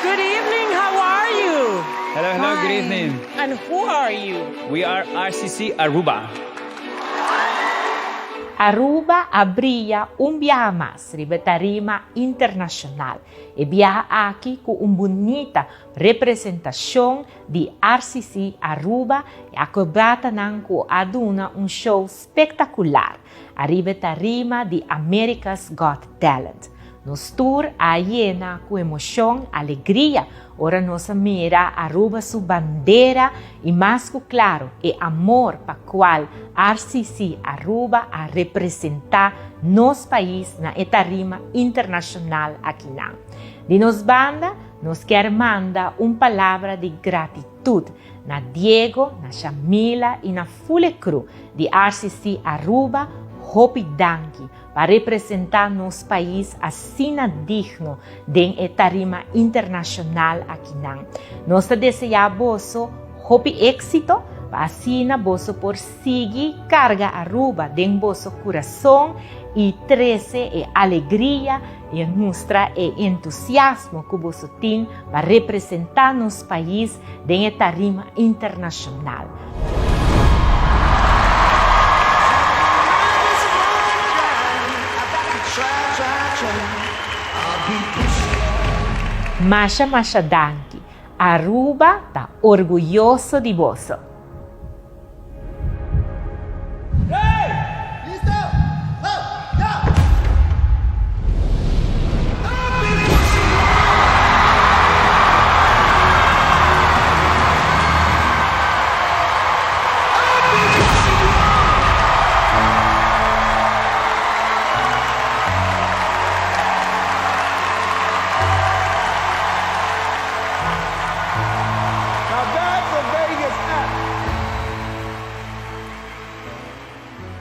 Good evening, how are you? Hello, hello, good evening. And who are you? We are RCC Aruba. Aruba a briya un biaha mas riba e tarima internacional. E biaha aki cu un bunita representacion di RCC Aruba y acrobatanan cu a duna un show spectacular ariba e tarima di America's Got Talent. Nos tur a yena cu emocion, alegria ora nos a mira Aruba su bandera y mas cu claro e amor pa cual RCC Aruba a representa nos pais na e tarima internacional akinan. Di nos banda nos kier manda un palabra di gratitud na Diego, na Shamila y na full e crew di RCC Aruba, hopi danki pa representa nos pais asina digno den e tarima internacional akinan. Nos ta desea boso hopi exito pa asina boso por sigui carga Aruba den boso curason y trece e alegria y mustra e entusiasmo cu boso tin pa representa nos pais den e tarima internacional. Masha masha danki. Aruba ta orguyoso di boso.